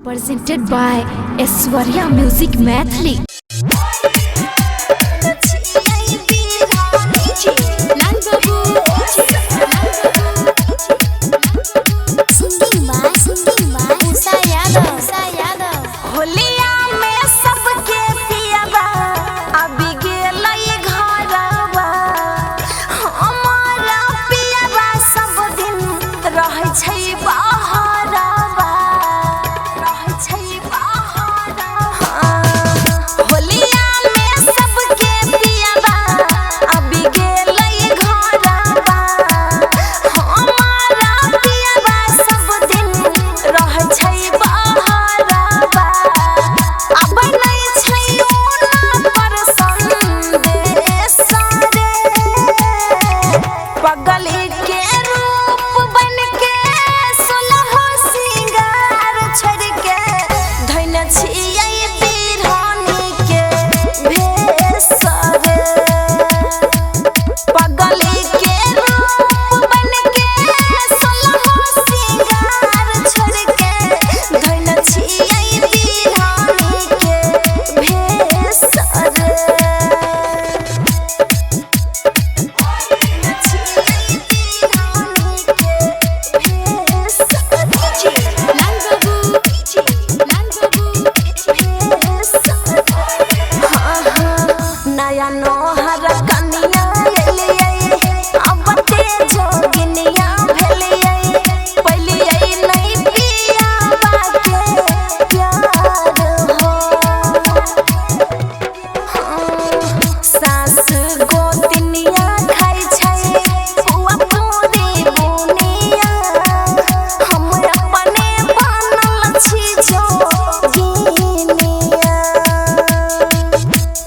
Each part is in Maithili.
Presented by Aishwarya Music Maithili. Lal Babu. Singing by Usha Yadav. Usha Yadav. होलिया में सबके पियबा अभी गेलै घरवा। हमारा पियबा सब दिन रहै छै बहरवा, रहै छै बहरवा। होलिया में सबके पियबा अभी गेलै घरवा। हमारा पियबा सब दिन रहै छै बहरवा। अब नै छै ओना पर संदेश रे, पगली के रूप बन के सोलह सिंगार छोड़ के धैन छियै बिरहनी के भेष रे। पगली के रूप बन के सोलह सिंगार छोड़ के धैन छियै बिरहनी के भेष रे। Lal Babu. Lal Babu. नया नोहर कनिया एलियै, अब ते जोगिनिया भेलियै। पलियै नै पियाबा के प्यार हो। सास गोतनिया खाइ छै पुआ पूरी बुनिया, हम अपने बनल छी जोगिनिया।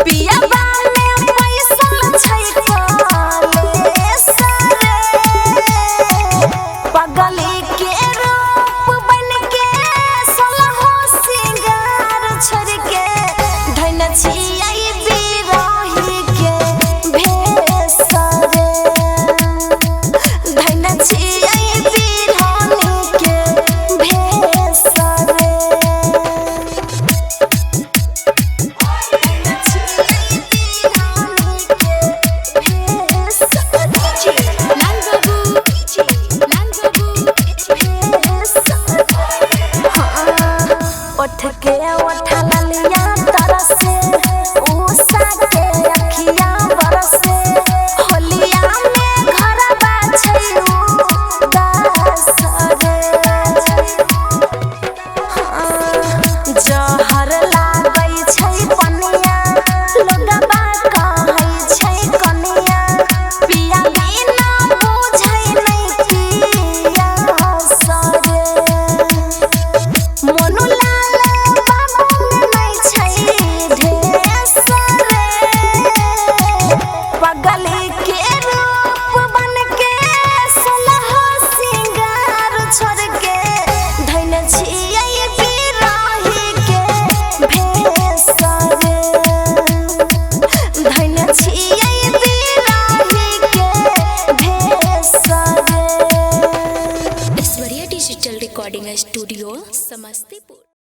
पियबा में पैसल छै कलेस रे, पगली के रूप बन के सोलह सिंगार छोड़ के धैन छियै बिरही के भेष रे। धैन छियै बिरहनी के भेष रे। Lal Babu. Lal Babu. उठ के उठ